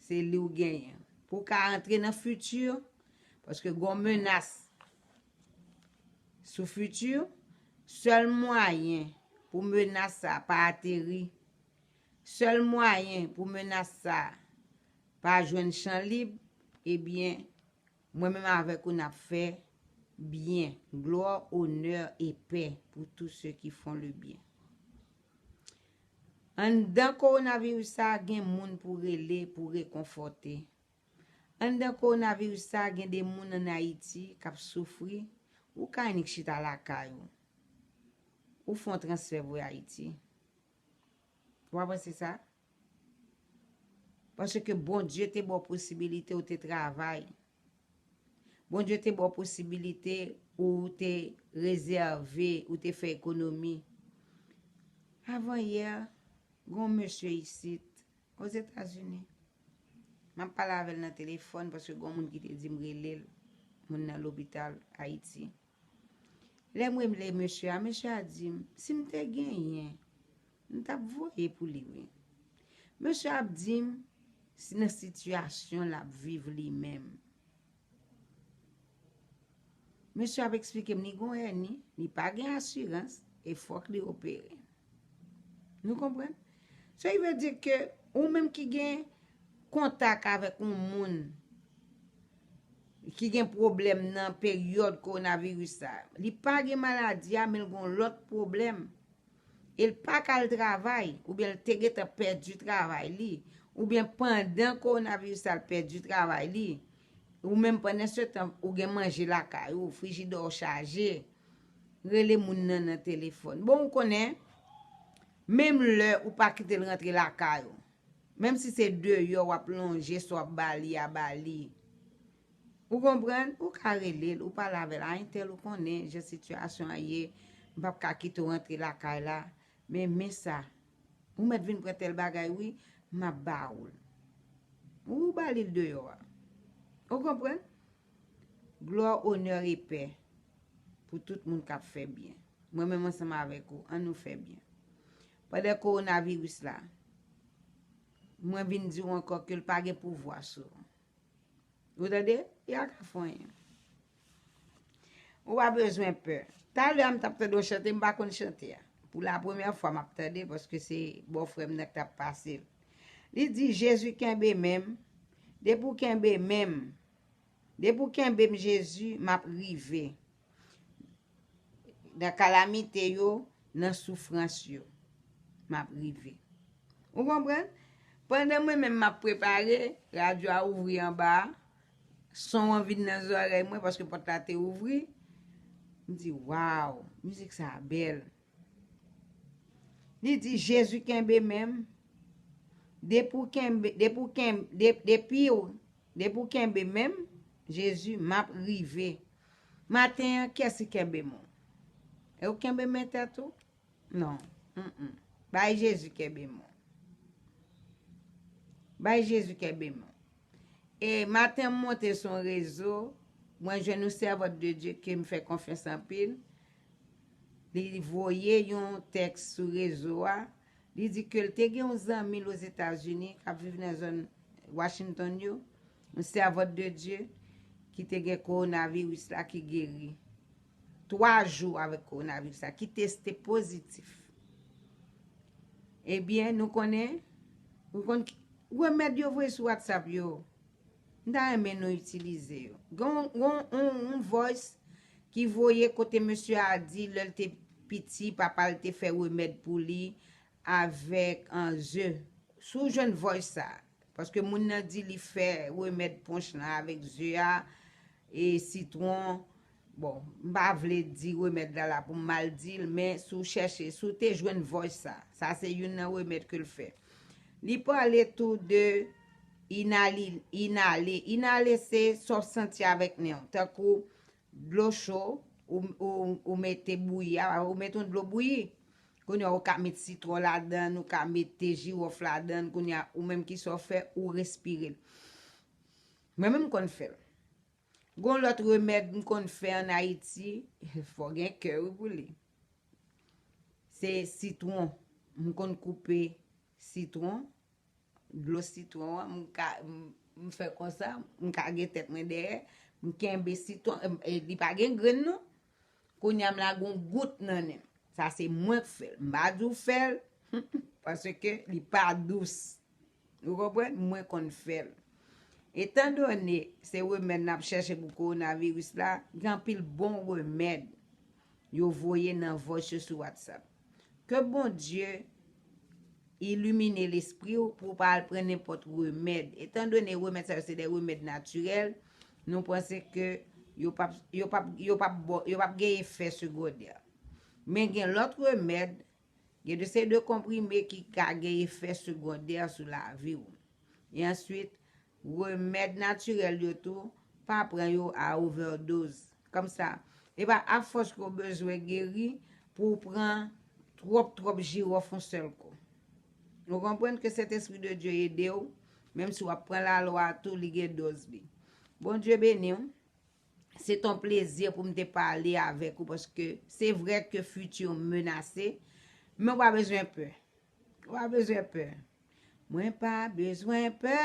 Se li w genyen. Pou w ka antre nan fiti, paske gon menas sou fiti, sèl mwayen pou menas sa pa ateri, sèl mwayen pou menas sa pa jwenn chan lib, ebyen, mwen menm avèk ou n ap fè byen. Glwa, onè e pè pour tous ceux qui font le bien. Anndan kowonaviris sa a, gen moun pou rele, pou rekonfòte. Anndan kowonaviris sa a, gen de moun ann Ayiti k ap soufri. Ou ka annik chita lakay ou. Ou fè yon transfè voye Ayiti. Ou pa panse sa? Paske Bondye te ba w posibilite ou te travay. Bondye te ba w posibilite ou te rezève, ou te fè ekonomi. Avanyè, gon mesye isit, Ozetazini. M ap pale avè l nan telefòn paske gon moun ki te di m rele l, moun nan lopital Ayiti. Lè m rele mesye a, mesye a di m, si m te genyen, m t ap voye pou li, wi. Mesye a ap di m, si nan sitiyasyon l ap viv li menm. Mesye a ap eksplike m, li gon èni, li pa gen asirans, e fòk li opere. Nou konprann? Sa vle di ke ou menm ki gen kontak avèk yon moun ki gen pwoblèm nan peryòd kowonaviris sa, li pa gen maladi a, men l gen yon lòt pwoblèm, e l pa ka al travay, oubyen l te gentan pèdi travay li, oubyen pandan kowonaviris sa, l pèdi travay li, ou menm pandan se tan, ou gen manje lakay ou, frijidè w chaje, rele moun nan nan telefòn. Bon, ou konnen, menm lè ou pa kite l rantre lakay ou, menm si se deyò w ap lonje, sa w ap ba li a, ba li. Ou konprann? Ou ka rele l, ou pale avè l. A, entèl, ou konnen jan sitiyasyon an ye, m p ap ka kite w rantre lakay la, men, men sa, ou mèt vin pran tèl bagay, wi, m ap ba ou l. Ou ba li l deyò a. Ou konprann? Glwa, onè e pè pou tout moun k ap fè byen. Mwen menm ansanm avèk ou, ann nou fè byen. Pandan kowonaviris la, mwen vin di w ankò ke l pa gen pouvwa sou ou. Ou tande? Y a ka fè anyen. Ou pa bezwen pè. Talè a m t ap tande w chante, m pa konn chante a. Pou la premyè fwa m ap tande, paske se bò frè m nan k t ap pase l. Li di, Jezi kenbe men m. Depi w kenbe men m, depi w kenbe m, Jezi, m ap rive. Nan kalamite yo, nan soufrans yo, m ap rive. Ou konprann? Pandan mwen menm m ap prepare, radyo a ouvri anba a, son an vin nan zòrèy mwen paske pòt la te ouvri. M di, waw, mizik sa a bèl. Li di, Jezi kenbe men m. Depi w kenbe, depi w kenbe, de- depi w, depi w kenbe men m, Jezi, m ap rive. Maten an, kiyès ki kenbe men w? E w kenbe men tèt ou? Non. Mm-mm. Bay Jezi kenbe men w. Bay Jezi kenbe men w. E maten m monte sou yon rezo, mwen jwenn yon sèvant de Dye ke m fè konfyans anpil. Li voye yon tèks sou rezo a. Li di ke l te gen yon zanmi l Ozetazini k ap viv nan zòn Washington yo, yon sèvant de Dye ki te gen kowonaviris la ki geri. Twa jou avèk kowonaviris la, ki teste pozitif. Ebyen, nou konnen, nou konn ki- remèd yo voye sou WhatsApp yo. M ta renmen nou itilize yo. Gon, gon, on, on voice ki voye kote mesye a di lè l te piti, papa l te fè remèd pou li avèk an ze. Si w jwenn voice sa, paske moun nan di li fè remèd ponch lan avèk ze a e sitwon. Bon, m pa vle di remèd la la pou m mal di l, men si w chèche, si w te jwenn voice sa, sa se youn nan remèd ke l fè. Li pale tou de inali, inale. Inale se sa w santi avèk nen w. Tankou dlo cho, ou, ou, ou mete bouyi a, ou mete yon dlo bouyi. Kounye a, ou ka met sitwon ladan, ou ka mete jiwòf ladan, kounye a, ou menm ki sa w fè, ou respire l. Mwen menm m konn fè l. Gon lòt remèd m konn fè ann Ayiti, fò gen kè wi pou li. Se sitwon. M konn koupe sitwon, dlo sitwon an, m ka, m, m fè konsa, m kage tèt mwen dèyè, m kenbe sitwon, e, e, li pa gen grenn non. Kounye a m lage yon gout nan nen m. Sa se mwen k fè l. M pa di w fè l, paske li pa dous. Ou konprann? Mwen konn fè l. Etandone se remèd n ap chèche pou kowonaviris la, gen anpil bon remèd yo voye nan voice yo sou WhatsApp. Ke Bondye ilimine lespri w pou w pa al pran nenpòt remèd. Etandone remèd sa yo se de remèd natirèl, nou panse ke yo p ap, yo p ap, yo p ap, bo- yo p ap gen efè segondè. Men gen lòt remèd, gen de seri de konprime ki ka gen efè segondè sou lavi w. E answit, remèd natirèl yo tou, pa pran yo a ovèdoz. Kòmsa, e pa afòs ke w bezwen geri pou w pran twòp, twòp jiwòf yon sèl kou. Nou konprann ke Sentespri de Dye ede w, menm si w ap pran lalwa tou, li gen dòz li. Bondye beni w. Se t on plezi pou m te pale avèk ou, paske se vrè ke fiti menase, men w pa bezwen pè. Ou pa bezwen pè. Mwen pa bezwen pè.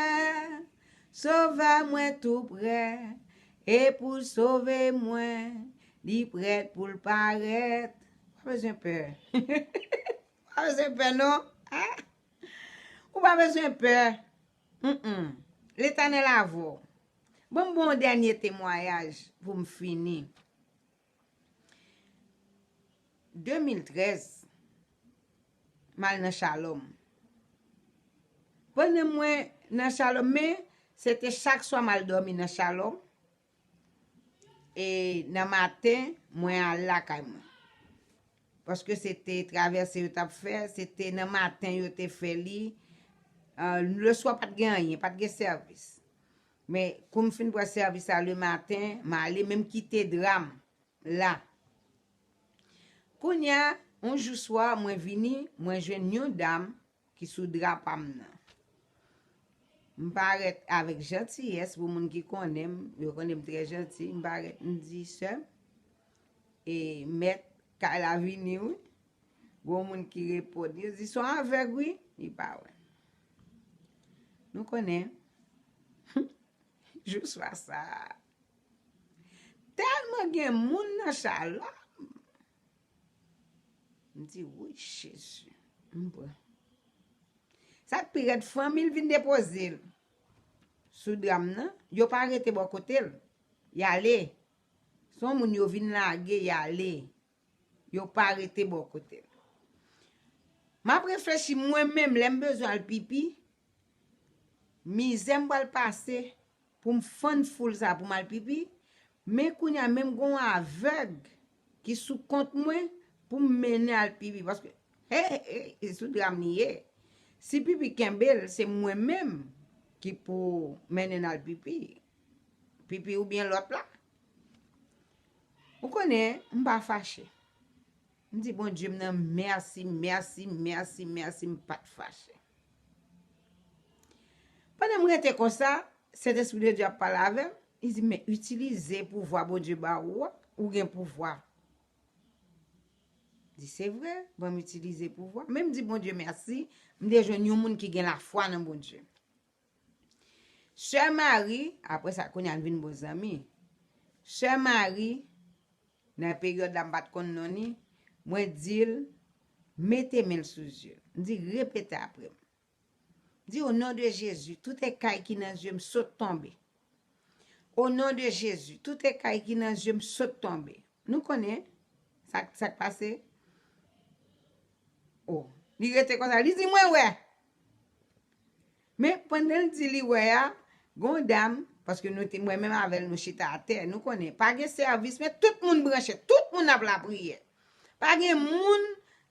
Sovè mwen tou prè. E pou l sove mwen, li prèt pou l parèt. Ou pa bezwen pè. Ou pa bezwen pè, non. A? Ou pa bezwen pè. Mm-mm. Letènèl avè w. Bon, m bon dènye temwayaj pou m fini. De mil trèz, m al nan Shalom. Pandan mwen nan Shalom, men se te chak swa m al dòmi nan Shalom. E nan maten, mwen al lakay mwen. Paske se te travèse yo t ap fè, se te nan maten yo te fè li. Ah, leswa pa t gen anyen, pa t gen sèvis. Men kou m fin pran sèvis la lematen, m ale, men m kite dra m la. Kounye a, yon jou swa, mwen vini, mwen jwenn yon dam ki sou dra pa m nan. M parèt avèk jantiyès, pou moun ki konnen m, yo konnen m trè janti, m parèt, m di, sè m, e mèt kay la vini, wi. Gon moun ki reponn, yo di, se yon avèg, wi, li pa wè. Nou konnen, jou swa sa a, tèlman gen moun nan Shalom. M di, wi, Jezi. M pran. Sa k pi rèd, fanmi l vin depoze l sou dra m nan. Yo pa rete bò kote l. Y ale. Se yon moun yo vin lage, y ale. Yo pa rete bò kote l. M ap reflechi mwen menm, lè m bezwen al pipi, mizè m pral pase pou m fann foul sa pou m al pipi, men kounye a menm gon avèg ki sou kont mwen pou m mennen al pipi. Paske, hey, hey, se sou dram li ye. Si pipi kenbe l, se mwen menm ki pou mennen al pipi. Pipi oubyen lòt la. Ou konnen, m pa fache. M di Bondye m nan mèsi, mèsi, mèsi, mèsi, m pa t fache. Pandan m rete konsa, Sentespri de Dye ap pale avè m, li di, men itilize pouvwa Bondye ba ou a, ou gen pouvwa. Di, se vre, ban m itilize pouvwa. Men m di Bondye mèsi, m te jwenn yon moun ki gen lafwa nan Bondye. Sè Mari, apre sa, kounye a n vin bon zanmi. Sè Mari, nan peryòd la m pa t konn non ni, mwen di l, mete men l sou zye m. M di, repete apre m. Di, o non de Jezi, tout ekay ki nan zye m sot tonbe. O non de Jezi, tout ekay ki nan zye m sot tonbe. Nou konnen sa, sa k pase? O, li rete konsa. Li di, mwen wè. Men pandan l di li wè a, gon dam, paske nou te, mwen menm avè l, nou chita atè, nou konnen, pa gen sèvis, men tout moun branche, tout moun ap lapriyè. Pa gen moun,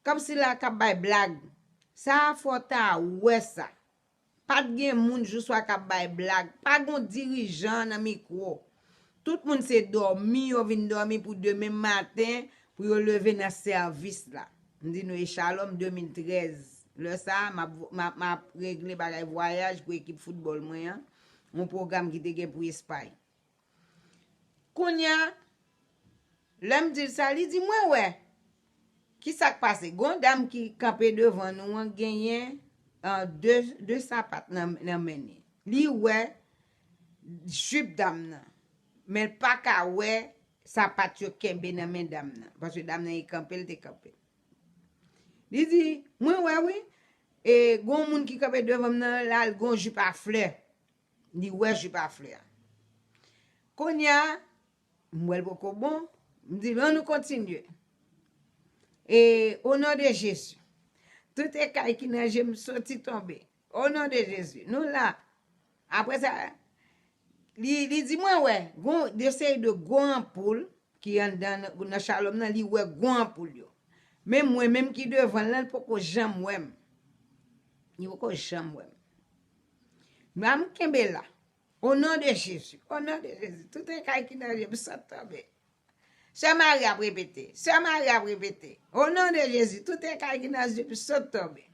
kòmsi la, k ap bay blag. Sa a fò w ta wè sa. Pa t gen moun jouswa k ap bay blag. Pa gon dirijan nan mikwo. Tout moun se dòmi, yo vin dòmi pou demen maten, pou yo leve nan sèvis la. M di nou e Shalom de mil trèz. Lè sa a, m ap, m ap, m ap regle bagay vwayaj pou ekip foutbòl mwen an. Yon pwogram ki te gen pou Espay. Kounye a, lè m di l sa, li di, mwen wè. Ki sa k pase? Gon dam ki kanpe devan nou an genyen, ah, de, de sapat nan, nan men li. Li wè jip dam nan, men l pa ka wè sapat yo kenbe nan men dam nan. Paske dam nan e kanpe, l te kanpe. Li di, mwen wè wi, e gon moun ki kanpe devan m nan, la, l gon jip a flè. Li wè jip a flè a. Kounye a, m wè l poko bon, m di, ann nou kontinye. E, o non de Jezi, tout ekay ki nan je m soti tonbe. O non de Jezi, nou la. Apre sa, li, li di mwen wè, gon de seri de gwo anpoul ki anndan nan, nan Shalom nan, li wè gwo anpoul yo. Men mwen menm ki devan l lan, li poko janm wè m. Li poko janm wè m. M a m kenbe la. O non de Jezi, o non de Jezi, tout ekay ki nan je m sot tonbe. Sè Mari ap repete, Sè Mari ap repete, o non de Jezi, tout ekay ki nan je m sot tonbe.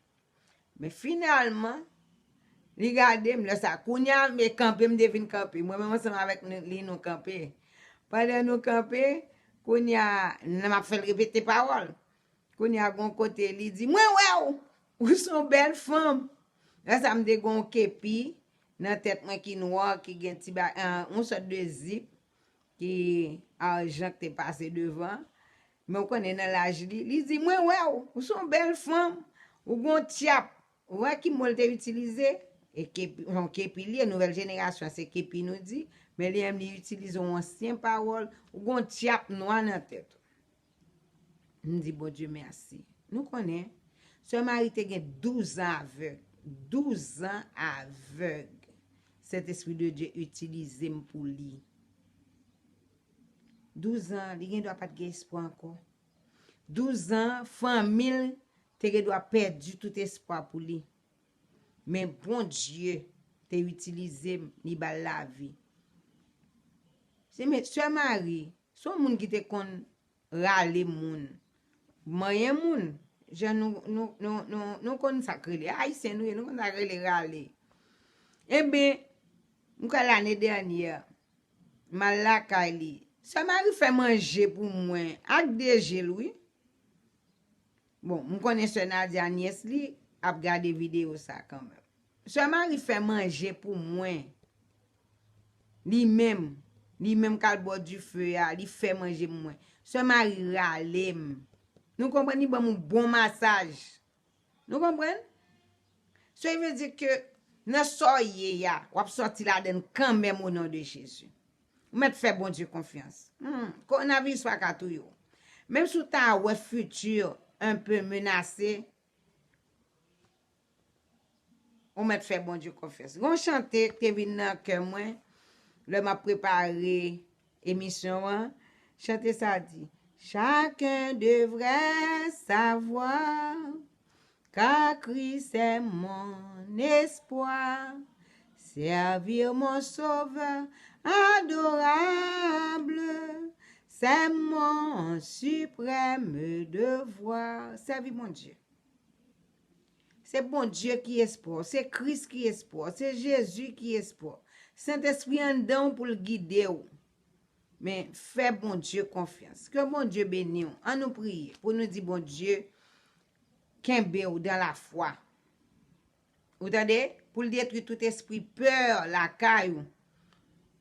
Men finalman, li gade m, lè sa, kounye a, m kanpe, m te vin kanpe. Mwen menm ansanm avèk nou, li, nou kanpe. Pandan nou kanpe, kounye a, n ap fè l repete pawòl. Kounye a, gon kote, li di, mwen wè w, ou se yon bèl fanm. Lè sa, m te gon kepi nan tèt mwen ki nwa, ki gen ti ba, ah, yon sòt de zip, ki ajan k te pase devan. Men w konnen nan laj li, li di, mwen wè w, ou se yon bèl fanm, ou gon tyap. Ou wè ki mo l te itilize? E kepi, yon kepi li ye, nouvèl jenerasyon, se kepi nou di, men li menm li itilize yon ansyen pawòl, ou gon tyap nwa nan tèt ou. M di Bondye mèsi. Nou konnen, Sè Mari te gen douz an avèg. Douz an avèg. Sentespri de Dye itilize m pou li. Douz an, li gen dwa pa t gen espwa ankò. Douz an, fanmi l te gen dwa pèdi tout espwa pou li. Men Bondye te itilize m, li ba l lavi. Se men, Sè Mari, se yon moun ki te konn rale moun, manyen moun. Jan nou, nou, nou, nou, nou konn sa k rele. Ayisyen nou ye, nou konn sa k rele rale. Enben, m kwè lane dènyè, m al lakay li. Sè Mari fè manje pou mwen ak de je l, wi. Bon, m konnen sè Nadia, nyès li, ap gade videyo sa kanmenm. Sè Mari fè manje pou mwen. Li menm, li menm k al bò dife a, li fè manje pou mwen. Sè Mari rale m. Nou konprann, li ban m yon bon masaj. Nou konprann? So, e vle di ke nan sa w ye a, w ap sòti ladan l kanmenm, o non de Jezi. Ou mèt fè Bondye konfyans. Hmm, kowonaviris pa ka touye w. Menm si w ta wè fiti enpe menase, ou mèt fè Bondye konfyans. Gon chante k te vin nan kè mwen, lè m ap prepare emisyon an, chante sa di, Chacun devrait savoir, car Christ est mon espoir. Servir mon Sauveur adorable, c'est mon suprême devoir. Sèvi Bondye. Se Bondye ki espwa w, se Kris ki espwa w, se Jezi ki espwa w. Sentespri anndan w pou l gide w. Men, fè Bondye konfyans. Ke Bondye beni w. Ann nou priye pou nou di Bondye kenbe w dan lafwa. Ou tande? Pou l detwi tout espri pè lakay ou.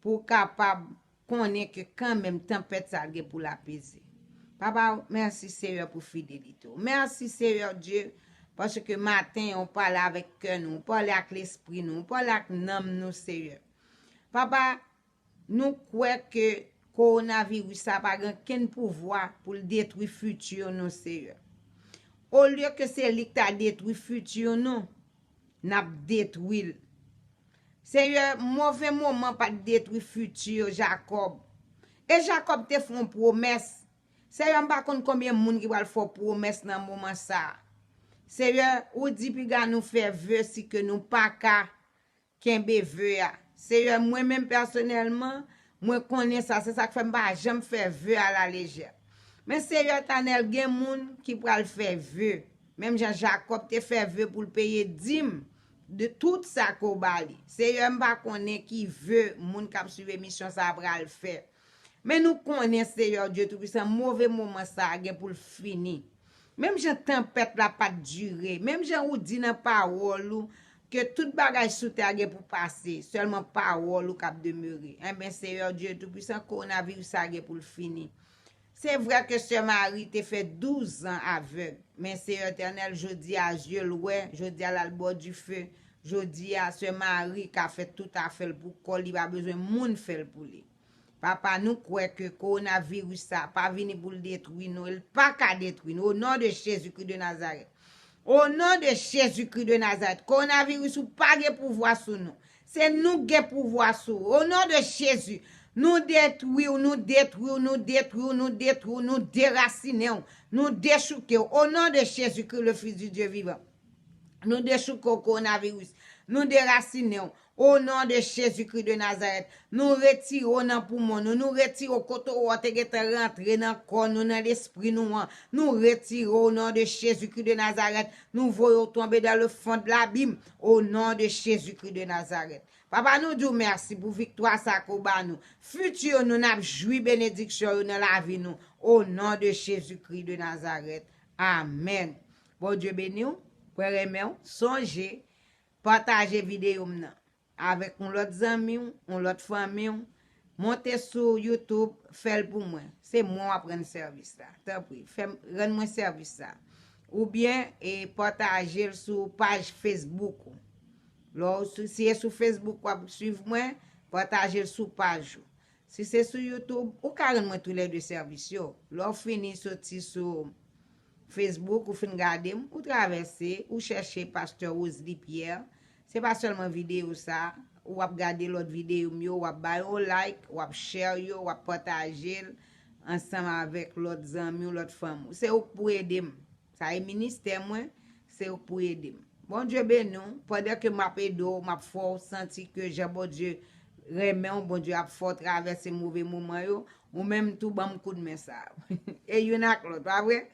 Pou w kapab konnen ke kanmenm tanpèt sa a gen pou l apeze. Papa, mèsi Seyè pou fidelite w. Mèsi Seyè Dye, paske maten an w pale avèk kè nou, w pale ak lespri nou, w pale ak nanm nou Seyè. Papa, nou kwè ke kowonaviris sa pa gen kenn pouvwa pou l detwi fiti nou Seyè. Olye ke se li k ta detwi fiti nou, n ap detwi l. Seyè, move moman pa t detwi fiti Jakòb. E Jakòb te fè yon pwomès. Seyè, m pa konn konbyen moun ki pral fè w pwomès nan moman sa a. Seyè, ou di piga nou fè ve si ke nou pa ka kenbe ve a. Seyè, mwen menm pèsonèlman, mwen konnen sa. Se sa k fè m pa janm fè ve a lalejè. Men Seyè Etènèl, gen moun ki pral fè ve. Menm jan Jakòb te fè ve pou l peye dim de tout sa ke w ba li. Seyè, m pa konnen ki ve moun k ap swiv emisyon sa a pral fè. Men nou konnen, Seyè Dye Toupisan, move moman sa a gen pou l fini. Menm jan tanpèt la pa t dire, menm jan ou di nan pawòl ou ke tout bagay sou tè a gen pou pase, sèlman pawòl ou k ap demere. Enben, Seyè Dye Toupisan, kowonaviris sa a gen pou l fini. Se vrè ke sè Mari te fè douz an avèg, men Seyè Etènèl, jodi a, zye l wè, jodi a, l al bò dife, jodi a, sè Mari ka fè tout afè l pou kò l, li pa bezwen moun fè l pou li. Papa, nou kwè ke kowonaviris sa pa vini pou l detwi nou, e l pa ka detwi nou. O non de Jezikri de Nazarèt. O non de Jezikri de Nazarèt. Kowonaviris ou pa gen pouvwa sou nou. Se nou gen pouvwa sou ou. O non de Jezi, nou detwi w, nou detwi w, nou detwi w, nou detwi w, nou derasinen w, nou dechouke w. O non de Jezikri, le Fils du Dieu vivant. Nou dechouke w, kowonaviris. Nou derasinen w. O non de Jezikri de Nazarèt, nou retire w nan poumon nou, nou retire w kote w te gentan rantre nan kò nou, nan lespri nou an. Nou retire w o non de Jezikri de Nazarèt. Nou voye w tonbe dans le fond de l'abîme, o non de Jezikri de Nazarèt. Papa, nou di w mèsi pou viktwa sa ke w ba nou. Fiti nou, n ap jwi benediksyon yo nan lavi nou, o non de Jezikri de Nazarèt. Amèn. Bondye beni w, mwen renmen w. Sonje, pataje videyo m nan avèk yon lòt zanmi w, yon lòt fanmi w. Monte sou YouTube, fè l pou mwen. Se mwen w ap rann sèvis la. Tanpri, fè m, rann mwen sèvis la. Oubyen, e, pataje l sou paj Facebook ou. Lè w sou, si e sou Facebook w ap swiv mwen, pataje l sou paj ou. Si se sou YouTube, ou ka rann mwen toulède sèvis yo. Lè w fini soti sou Facebook, ou fin gade m, ou travèse, ou chèche Pastè Roselie Pierre. Se pa sèlman videyo sa, ou ap gade lòt videyo m yo, w ap ba yo like, w ap share yo, w ap pataje l ansanm avèk lòt zanmi w, lòt fanmi w. Se ou k pou ede m. Sa e ministè mwen, se ou k pou ede m. Bondye beni w. Pandan ke m ap ede w, m ap fè w santi ke jan Bondye renmen w, Bondye ap fè w travèse move moman yo, ou menm tou ban m koudmen sa. E youn ak lòt, pa vre?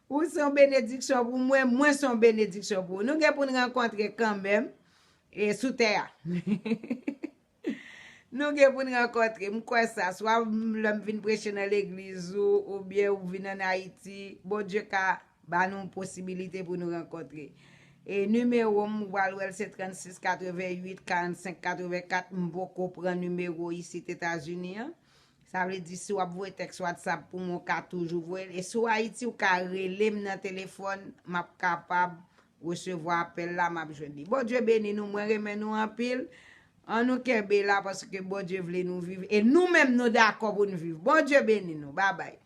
Ou se yon benediksyon pou mwen, mwen se yon benediksyon pou ou. Nou gen pou n rankontre kanmenm, e sou tè a. Nou gen pou n rankontre. M kwè sa. Swa m, lè m vin preche nan legliz ou, oubyen ou vin ann Ayiti, Bondye ka ba nou posibilite pou nou rankontre. E nimewo m, ou pral wè l, se trannsis katrevenn uit karannsenk katrevenkat. M poko pran nimewo isit Etazini an. Sa vle di, si w ap voye tèks WhatsApp pou mwen, ou ka toujou voye l. E si w Ayiti, ou ka rele m nan telefòn, m ap kapab resevwa apèl la, m ap jwenn li. Bondye beni nou, mwen renmen nou anpil. An nou kenbe la, paske Bondye vle nou viv. E nou menm, nou dakò pou n viv. Bondye beni nou. Babay.